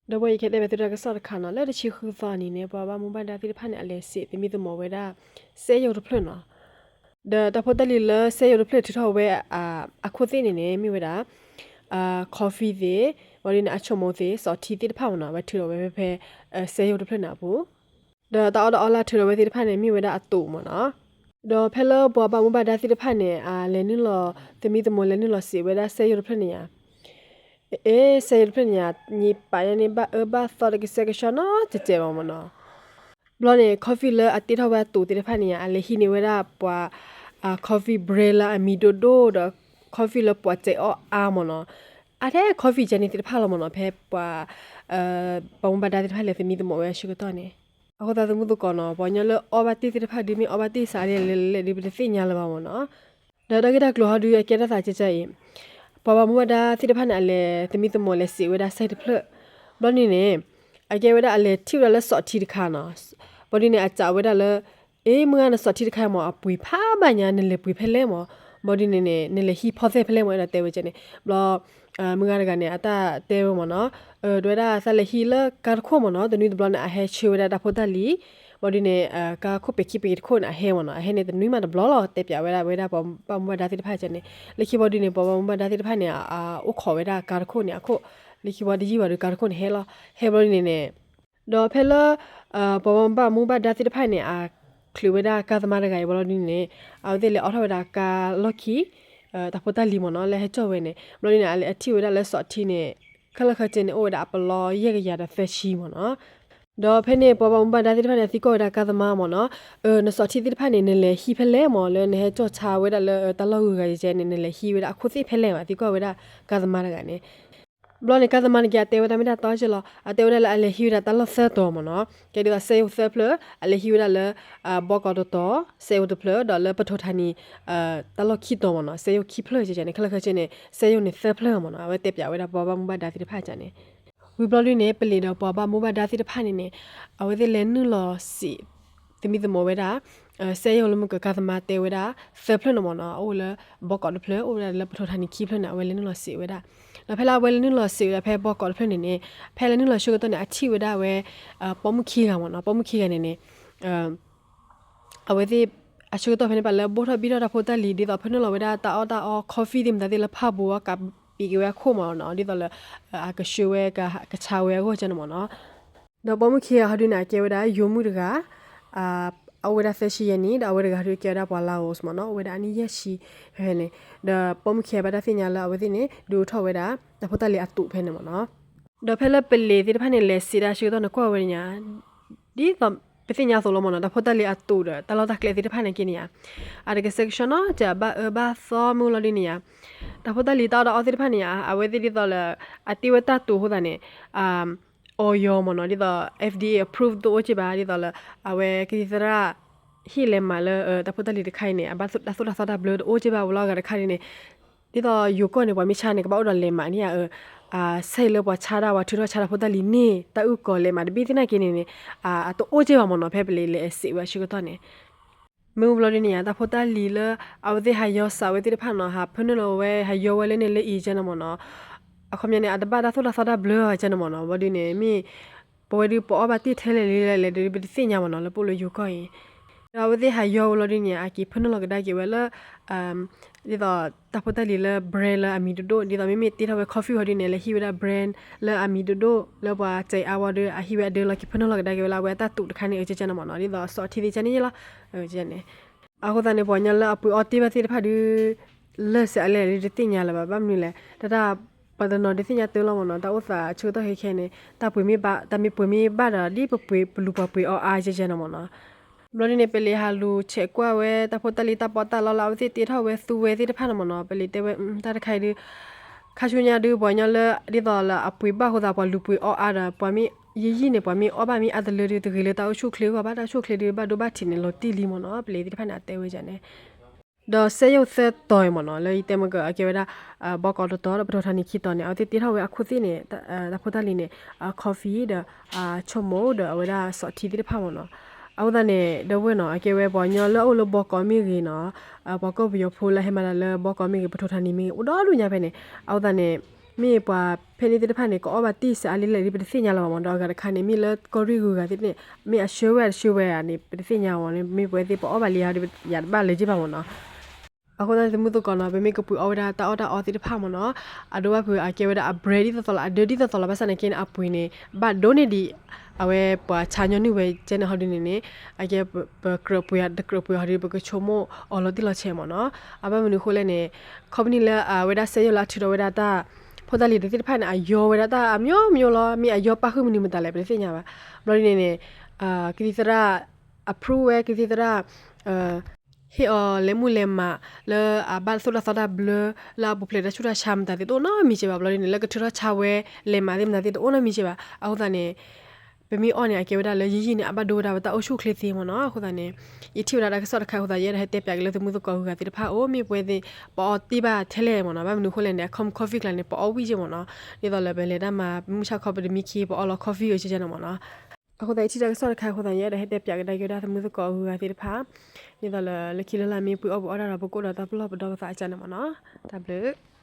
ဒီးဝဲအံၤကတဲဘၣ်သုတၢ်ကစီၣ်တခါနီၤ, လၢတဆံဃုသီအနံၤန့ၣ် ပှၤဘၣ်မူဘၣ်ဒါသ့ၣ်တဖၣ်န့ၣ် အလဲၤစံးသမံသမိးဝဲဒၣ် စက်ရုံတဖျၢၣ်နီၤ. ဒီးတၢ်ဖိတၢ်လံၤလၢ စက်ရုံတဖျၢၣ်ထုးထီၣ်ဝဲ အခိၣ်သ့ၣ်န့ၣ်န့ၣ် မ့ၢ်ဝဲဒၣ် coffee သ့ၣ်, ဘၣ်ဒ်န့ၣ် အဆိမိၣ်သ့ၣ်, စီာ်ထံသ့ၣ်တဖၣ်မ့ၢ်နီၤ, ဝဲထုးထီၣ်ဝဲဖဲဖဲ စက်ရုံတဖျၢၣ်န့ၣ်အပူၤ ဒီးတၢ်အီၣ်တၢ်အီလၢအထုးထီၣ်ဝဲသ့ၣ်တဖၣ်န့ၣ် မ့ၢ်ဝဲဒၣ်အတိာ်မ့ၢ်နီၤ. ဒီးဖဲလၢပှၤဘၣ်မူဘၣ်ဒါသ့ၣ်တဖၣ်န့ၣ် အလဲၤနုာ်လီၤ သမံသမိးလဲၤနုာ်လီၤစံးဝဲဒၣ် စက်ရုံတဖျၢၣ်န့ၣ်ယါ, အ့ စက်ရုံတဖျၢၣ်န့ၣ်ယါ, ညံပာ်ညါန့ၣ် ဘၣ်အၢဘၣ်သီတကဆှဲကဆှီနီၤ ကဲးကဲးမ့ၢ်နီၤ. ဘျီန့ၣ် coffee လၢအတ့ထီၣ်ဝဲအတိာ်သ့ၣ်တဖၣ်န့ၣ်ယါ အလဲၤဟံးန့ၢ်ဝဲဒၣ်ပှၤ coffee brand လၢအမံၤဒိၣ်ဒိၣ်ဒီး coffee လၢပှၤစဲးအီၣ်အါမ့ၢ်နီၤ. အါထဲ coffee ကဲန့ၣ်သ့ၣ်တဖၣ်လီၤမ့ၢ်နီၤ, ဖဲပှၤ ဘၣ်မူဘၣ်ဒါသ့ၣ်တဖၣ်လဲၤသမံသမိးဝဲအဆၢကတီၢ်န့ၣ်. အဃိသတးသမူသကိးနီၤ, ပှၤကညီလၢအီၣ်ဘၣ်တ့ၢ်သ့ၣ်တဖၣ်ဒုး မ့ၢ်အီၣ်ဘၣ်တ့ၢ်စးလဲၣ်လဲၣ်ဒုး ပတသ့ၣ်ညါလၢၤဘၣ်မ့ၢ်နီၤ. ဒီးတၢ်ဂ့ၢ်တၢ်ကျိၤဟီဒုး အကဲထီၣ်သးကဲကဲအံၤ, ပှၤဘၣ်မူဘၣ်ဒါသ့ၣ်တဖၣ်န့ၣ် အလဲၤသမံသမိးလဲၤစံးဝဲဒၣ် စက်ရုံတဖျၢၣ်, ဘျီန့ၣ်န့ၣ် အကဲဝဲဒၣ်အလဲၤထံၣ်ဝဲဒၣ်လၢစီာ်ထံတခါနီၤ. ဘျီဒုးန့ၣ် အစံးဝဲဒၣ်လၢ အ့ မုၢ်ဂၤ နစီာ်ထံတခါမ့ၢ် အပှ့ၤဖးဘၣ်ညါ နလဲၤပှ့ၤဖဲလဲၣ်မ့ၢ်, ဘျီဒုးန့ၣ်န့ၣ် နလဲၤဟံးဖီသဲဖဲလဲၣ်မ့ၢ် အဲၣ်ဒိးတဲဝဲကဲန့ၣ်. ဘျီ မုၢ်ဂၤတဂၤန့ၣ် အတၢ်တဲဝဲမ့ၢ်နီၤ, ဒ်ဝဲဒၣ်သးလဲၤဟံးလၢကါတခိၣ်မ့ၢ်နီၤ, တနွံတဘျီန့ၣ် အဟဲဆှၢဝဲဒၣ်တၢ်ဖိတၢ်လံၤ, ဘျီဒုးန့ၣ် ကါခိၣ်ပဲာ်ခံပဲာ်တခိၣ်န့ၣ် အဟဲမ့ၢ်နီၤ, အဟဲန့ၣ်တနွံမးတဘျီလီၤ, တဲပၠးဝဲဒၣ်ဝဲဒၣ်ပှၤဘၣ်မူဘၣ်ဒါသ့ၣ်တဖၣ်ကဲန့ၣ်. လၢခံဘျီဒုးန့ၣ် ပှၤဘၣ်မူဘၣ်ဒါသ့ၣ်တဖၣ်န့ၣ် အအိၣ်ခိးဝဲဒၣ်ကါတခိၣ်န့ၣ်အခိၣ်, လၢခံဘျီတယံာ်ဘၣ်ဒီးကါတခိၣ်န့ၣ်ဟဲလီၤ, ဟဲဘျီဒုးန့ၣ်န့ၣ် ဒီးဖဲလၢ ပှၤဘၣ်မူဘၣ်ဒါသ့ၣ်တဖၣ်န့ၣ် အချုးဝဲဒၣ်ကါသမါတဂၤအံၤဘျီဒုးန့ၣ် အဝဲသ့ၣ်လဲၤအိးထီၣ်ဝဲဒၣ်ကါလီၢ်ခံ တၢ်ဖိတၢ်လံၤမ့ၢ်နီၤ လၢဟဲကၠီၣ်ဝဲန့ၣ်, ဘျီဒုးန့ၣ် အလဲၤထံၣ်ဝဲဒၣ်လၢစီာ်ထံန့ၣ် ခဲလၢာ်ခဲဆ့န့ၣ် အိၣ်ဝဲဒၣ်အပလီယဲၢ်ကယၤဒီးသၢဆံမ့ၢ်နီၤ. ဒီးဖဲန့ၣ် ပှၤဘၣ်မူဘၣ်ဒါသ့ၣ်တဖၣ်န့ၣ် သံကွၢ်ဝဲဒၣ်ကါသမါမ့ၢ်နီၤ, နစီာ်ထံသ့ၣ်တဖၣ်န့ၣ် နလဲၤဟံးဖဲလဲၣ်မ့ၢ် လၢနဟဲကၠီၣ်ဆါဝဲဒၣ်လၢတၢ်လီၢ်ဂုၤဂၤယဲန့ၣ် နလဲၤဟံးဝဲဒၣ်အခိၣ်သ့ၣ်ဖဲလဲၣ်ဘၣ် သံကွၢ်ဝဲဒၣ်ကါသမါတဂၤန့ၣ်. ဘျီန့ၣ် ကါသမါန့ၣ်က့ အတဲဝဲတၢ်မ့ၢ်တၢ်တီက့လီၤ, အတဲဝဲဒၣ်လၢအလဲၤဟံးဝဲဒၣ်တၢ်လီၢ်သၢတီၤမ့ၢ်နီၤ, ကဲဒ်သိး စက်ရုံသၢဖျၢၣ် အလဲၤဟံးဝဲဒၣ်လၢ ဘီကီးတတီၤ စက်ရုံတဖျၢၣ် ဒီးလၢပထိၣ်ထါနံၤ တၢ်လီၢ်ခံတီၤမ့ၢ်နီၤ, စက်ရုံခံဖျၢၣ်ကန့ၣ် ခဲလၢာ်ခဲဆ့န့ၣ် စက်ရုံန့ၣ်သၢဖျၢၣ်မ့ၢ်နီၤ, အဝဲတဲပၠးဝဲဒၣ်ပှၤဘၣ်မူဘၣ်ဒါသ့ၣ်တဖၣ်န့ၣ်. ဝံၤဘျီဒုန့ၣ် ပလံးဒီးပှၤဘၣ်မူဘၣ်ဒါသ့ၣ်တဖၣ်န့ၣ်န့ၣ် အဝဲသ့ၣ်လဲၤနုာ်လီၤစံး သမံသမိးဝဲဒၣ် စက်ရုံလၢမ့ၢ်ကါသမါတဲဝဲဒၣ် သၢဖျၢၣ်န့ၣ်မ့ၢ်နီၤ, အိၣ်လၢဘီကီးတဖျၢၣ် အိၣ်ဝဲဒၣ်လၢပထိၣ်ထါနံၤခံဖျၢၣ်န့ၣ် အဝဲလဲၤနုာ်လီၤစံးဝဲဒၣ်. ဒီးဖဲလၢအဝဲလဲၤနုာ်လီၤစံးဝဲဒၣ်ဖဲဘီကီးတဖျၢၣ်န့ၣ်န့ၣ် ဖဲလဲၤနုာ်လီၤဆၢကတီၢ်န့ၣ် အထံၣ်ဝဲဒၣ်ဝဲ ပိာ်မုၣ်ခံဂၤမ့ၢ်နီၤ, ပိာ်မုၣ်ခံဂၤန့ၣ်န့ၣ် အဝဲသ့ၣ် အဆၢကတီၢ်ဖဲန့ၣ် ပှၤလၢဘိၣ်ထီၣ်ဘံၣ်ထီၣ်တၢ်ဖိတၢ်လံၤ ဒ်သိးဖၢနုာ်လီၤဝဲဒၣ်တၢ်အီၣ်တၢ်အီ coffee သ့ၣ်မတၤသ့ၣ်လၢဖးဘူးအီၤ ကးပံးက့ၤဝဲအခိၣ်မ့ၢ်နီၤ, ဒ်သိးလၢ အကဆှၢဝဲကဆါဝဲအဂီၢ်ကန့ၣ်မ့ၢ်နီၤ. ဒီးပိာ်မုၣ်ခံဂၤဟီဒုန့ၣ် အကဲဝဲဒၣ်ယိၤမုၣ်တဂၤ အအိၣ်ဝဲဒၣ်သၢဆံယဲၢ်နံၣ် ဒီးအဝဲတဂၤဟီဒုကဲဝဲဒၣ်ပှၤ Laos မ့ၢ်နီၤ, အိၣ်ဝဲဒၣ်အနံၣ်ယဲၢ်ဆံဖဲဖဲန့ၣ်. ဒီးပိာ်မုၣ်ခံဂၤဘၣ်တၢ်သ့ၣ်ညါလၢအဝဲသ့ၣ်န့ၣ် ဒုးအိၣ်ထီၣ်ဝဲဒၣ် တၢ်ဖိတၢ်လံၤအတိာ်ဖဲန့ၣ်မ့ၢ်နီၤ. ဒီးဖဲလၢပလံးသ့ၣ်တဖၣ်န့ၣ် လဲၤစံးတၢ်ဆၢကတီၢ်န့ၣ် ကွၢ်ဝဲန့ၣ်ညါ ဒ်သိးပသ့ၣ်ညါအသိးလီၤမ့ၢ်နီၤ, တၢ်ဖိတၢ်လံၤအတိာ်ဒီးတၢ်လီၢ်တၢ်ကျဲသ့ၣ်တဖၣ်န့ၣ်က့န့ၣ်ယါ အတကဆှဲကဆှီနီတစဲး အဘၣ်အၢဘၣ်သီမုၢ်လီၤဒုန့ၣ်ယါ, တၢ်ဖိတၢ်လံၤတၢ်အီၣ်တၢ်အီသ့ၣ်တဖၣ်န့ၣ်ယါ အဝဲသ့ၣ်ဒ်သိးလၢ အတ့ဝဲတၢ်တိာ်အဃိသတးန့ၣ် အီၤယီၤမ့ၢ်နီၤ, ဒ်သိး F D A approve တအိၣ်က့ဘၣ်, ဒ်သိးလၢ အဝဲကသံၣ်သရၣ် ဟ့ၣ်လဲၤမးလၢ တၢ်ဖိတၢ်လံၤတခါအံၤန့ၣ် အဘၣ်တၢ်သိၣ်တၢ်သီတၢ်ဘျၢတအိၣ်က့ဘၣ်ဝဲလီၤ. အဂၤတခါန့ၣ်န့ၣ် ဒ်သိးယိၤကီၢ်န့ၣ် ပှၤမ့ၢ်ဆါန့ၣ် ကဘၣ်အိၣ်ဒီးလဲၤမးန့ၣ်ဧါ, ဆဲးလၢပှၤဆါတၢ် ပှၤထုးထီၣ်ဆါတၢ်ဖိတၢ်လံၤန့ၣ် တၢ်အုၣ်ကီၤလဲၤမးတဘ့ၣ်သ့ၣ်နာ်က့န့ၣ်န့ၣ် အတအိၣ်က့ဘၣ်မ့ၢ်နီၤ, ဖဲပလံးလဲၤစံးဝဲအဆၢကတီၢ်န့ၣ်. မ့ၢ်ဝံၤဘျီဒုန့ၣ်ယါ တၢ်ဖိတၢ်လံၤလၢ အဝဲသ့ၣ်ဟးယီၤစးဝဲသ့ၣ်တဖၣ်နီၤ, ဟးဖၢနုာ်လီၤဝဲ ဟးယီၤဝဲလၢန့ၣ်လၢအံၤကန့ၣ်မ့ၢ်နီၤ, အခီပညီန့ၣ် အတဘၣ်တၢ်သိၣ်တၢ်သီတၢ်ဘျၢကန့ၣ်မ့ၢ်နီၤ, ဘျီဒုန့ၣ် မ့ၢ် ပဝဲဒုးပအီၣ်ဘၣ်တ့ၢ်ထဲလဲၣ်လံလဲၣ်လဲၣ်ဒီး ပတသ့ၣ်ညါမ့ၢ်နီၤ လၢပအိၣ်လၢယိၤကီၢ်အံၤ. ဒီးအဝဲသ့ၣ်ဟးယီၤဝဲလီၤဒုန့ၣ် အက့ၤဖၢနုာ်လီၤကဒါက့ၤဝဲလၢ ဒ်သိး တၢ်ဖိတၢ်လံၤလၢ brand လၢအမံၤဒိၣ်ဒိၣ် ဒ်သိးမ့မ့ၢ်တ့ထီၣ်ဝဲ coffee ဟီဒုန့ၣ် လဲၤဟံးဝဲဒၣ် brand လၢအမံၤဒိၣ်ဒိၣ် လၢပှၤစဲးအါဝဲဒီး အဟံးဝဲအဒၢလီၤ က့ၤဖၢနုာ်လီၤကဒါက့ၤဝဲလၢအဝဲအတၢ်တိာ်တခါန့ၣ် အကန့ၣ်မ့ၢ်နီၤ, ဒ်သိးစီထံသ့ၣ်ကန့ၣ်လီၤ. အဃိသတးန့ၣ် ပှၤကညီလၢအပှ့ၤအီတ့ၢ်ဘၣ်သ့ၣ်တဖၣ်ဒု လၢစဲးအလဲၣ်လံ တသ့ၣ်ညါလၢၤဘၣ် ဘၣ်မနုၤလဲၣ် တၢ်တၢ် ပှၤတနီၤဒုးသ့ၣ်ညါတၢ်လီၤမ့ၢ်နီၤ, တၢ်အိၣ်သးဆၢကတီၢ်ခဲခဲန့ၣ် တၢ်ပှ့ၤမ့ၢ်ဘၣ် တၢ်မ့ၢ်ပှ့ၤမ့ၢ်ဘၣ်ဒီး ဒ်ပပှ့ၤပလူၤပှၤပှ့ၤအီအါကန့ၣ်မ့ၢ်နီၤ. ဘျီဒုန့ၣ် ပလံးဟးလူၤဆဲးကွၢ်ဝဲ တၢ်ဖိတၢ်လံၤတၢ်ပီးတၢ်လီလၢအဝဲသ့ၣ်တ့ထီၣ်ဝဲသူဝဲသ့ၣ်တဖၣ်န့ၣ်မ့ၢ်နီၤ, ပလံးတဲဝဲ တၢ်တခါအံၤဒု ခါဆူညါဒု ပှၤကညီလၢ ဒ်သိးလၢအပှ့ၤဘၣ်အဃိသတး ပှၤလူၤပှ့ၤအီအါဒီး ပှၤမ့ၢ်ယံာ်ယံာ်န့ၣ် ပှၤမ့ၢ်အီၣ်ဘၣ်မ့ၢ်အါတလၢဒု တဂ့ၤလၢတၢ်အိၣ်ဆူၣ်အိၣ်ချ့အဂီၢ်ဘၣ်, တၢ်အိၣ်ဆူၣ်အိၣ်ချ့ဒု ဘၣ်ဒိဘၣ်ထံးန့ၣ် လီၤတံၢ်လံမ့ၢ်နီၤ, ပလံးသ့ၣ်တဖၣ်န့ၣ် အတဲဝဲန့ၣ်. ဒီးစဲးယိၣ်သၢတီၤအံၤမ့ၢ်နီၤ လၢယတဲမ့ၢ်က အကဲဝဲဒၣ် ဘီကီးတတီၤဒီး ပထိၣ်ထါနံၤခံတီၤန့ၣ် အဝဲသ့ၣ်တ့ထီၣ်ဝဲအခိၣ်သ့ၣ်န့ၣ် တၢ်ဖိတၢ်လံၤန့ၣ် coffee ဒီး ဆိမိၣ်ဒီး အဝဲဒၣ်စီထံသ့ၣ်တဖၣ်မ့ၢ်နီၤ. အဃိသတးန့ၣ် ဒီပုၢ်ဝဲၢ်နီၤ အကဲဝဲပှၤကညီလၢအအိၣ်လၢဘီကီးမ့ၢ်ဂ့ၤနီၤ, ပှၤကီၢ်ပယီၤဖိလၢဟဲမၤတၢ်လၢဘီကီးမ့ၢ်ဂ့ၤ ပထိၣ်ထါနံၤမ့ၢ်ဂ့ၤ အိၣ်ဒီဒူၣ်ညါဖဲန့ၣ်. အဃိသတးန့ၣ် မ့ၢ်ပှၤဖဲန့ၣ်သ့ၣ်တဖၣ်န့ၣ် ကအီၣ်ဘၣ်တံၢ်စဲးအါလံလဲၣ်ဒ် ပတသ့ၣ်ညါလၢၤဘၣ်မ့ၢ်နီၤ. အဂၤတခါန့ၣ် မ့ၢ်လၢကီၢ်ရ့ၣ်ဂုၤဂၤသ့ၣ်န့ၣ် မ့ၢ်အဆှၢဝဲအတဆှၢဝဲဧါန့ၣ် ပတသ့ၣ်ညါဘၣ်န့ၣ် မ့ၢ်ပဝဲသ့ၣ်ပအီၣ်ဘၣ်လံဧါဒီး ယၤတဘၣ်လၢၤက့ဘၣ်မ့ၢ်နီၤ. အဃိသတးန့ၣ် သမုၢ်သကိးနီၤ ပမ့ၢ်ကပှ့ၤအီၣ်ဝဲဒၣ်တၢ်အီၣ်တၢ်အီသ့ၣ်တဖၣ်မ့ၢ်နီၤ, အဒိဘၣ်ဖုးအကဲဝဲဒၣ်အ brand ဒ်သိးသိးလီၤ အဒၢဒ်သိးသိးလီၤ ဘၣ်ဆၣ်နာ်က့န့ၣ် အပှ့ၤန့ၣ် ဘၣ်ဒိန့ၢ်ဒံး အဝဲပှၤဆါညီနုၢ်ဝဲကဲန့ၣ်ဟီဒုန့ၣ်န့ၣ် အကဲပကြၢးပှ့ၤတကြၢးပှ့ၤဟီဒု ပကဆိကမိၣ်အီၤလီၤတံၢ်လီၤဆဲးမ့ၢ်နီၤ. အဘၣ်မနုၤအဃိလဲၣ်န့ၣ် ခီပနံၣ်လၢအဝဲဒၣ်စဲယိၣ်လၢအထုးထီၣ်ဝဲဒၣ်တၢ် ဖိတၢ်လံၤသ့ၣ်တဖၣ်န့ၣ် အယီဝဲဒၣ်တၢ်အမျိုးမျိုးလီၤ. မ့ၢ်အယီပၣ်ဃုာ်မနုၤမတၤလဲၣ် ပတသ့ၣ်ညါဘၣ်. ဘျီဒ်န့ၣ်န့ၣ် ကသံၣ်သရၣ် approve ဝဲ ကသံၣ်သရၣ် ဟ့ၣ်အီၤလဲၤမူလဲၤမး လၢအဘၣ်သိၣ်တၢ်သီတၢ်ဘျၢ လၢအပူၤဖျဲးတၢ်ဆူးတၢ်ဆါမတၤသ့ၣ်တအိၣ်နီတမံၤကဲဘၣ်. ဘျီဒ်န့ၣ် လၢကထုးထီၣ်ဆါဝဲလဲၤမးသ့ၣ်မတၤသ့ၣ်တအိၣ်နီတမံၤကဲဘၣ်. အဃိသတးန့ၣ် ပမ့ၢ်အီၣ်န့ၣ် အကဲဝဲဒၣ်လၢယံာ်ယံာ်န့ၣ် အဘၣ်ဒိဝဲဒၣ်ပတၢ်အိၣ်ဆူၣ်အိၣ်ချ့သ့မ့ၢ်နီၤ. အဃိသတးန့ၣ် ယထံၣ်ဝဲဒၣ်တၢ်ကစီၣ်တခါအဃိသတး ယအဲၣ်ဒိးဟဲတဲပၠးက့ၤလၢသမုၢ်သကိးဂုၤဂၤသ့ၣ်တဖၣ်အိၣ် မ့ၢ်ပဝဲသ့ၣ် ပအီတ့ၢ်ဘၣ်ထဲလဲၣ်မ့ၢ်နီၤ. ဘၣ်မနုၤအဃိလဲၣ်န့ၣ် အခီ coffee ကျါန့ၣ် ပအီဝံၣ်က့မ့ၢ်နီၤ. ဒ်သိးလၢပလဲၤတၢ်မၤ မုၢ်ဆါခီပတမံခံ ပအီလီၤ coffee အကဲန့ၣ်မ့ၢ်နီၤ. အဃိသတး ယထံၣ်တၢ်ကစီၣ်တခါအဃိသတး ယအဲၣ်ဒိးဟဲတဲပၠးကဒါက့ၤဝဲဒၣ်သမုၢ်သကိးဂုၤဂၤသ့ၣ်တဖၣ် ဒ်သိးလၢလၢခံလၢ်လၢ်မ့ၢ်ပှ့ၤအီၣ်ပှ့ၤအီၣ်တၢ်ဒီး ပကအိၣ်ဒီးတၢ်ပလီၢ်ပဒီပသးအကဲန့ၣ်မ့ၢ်နီၤ. တၢ်ဘျုး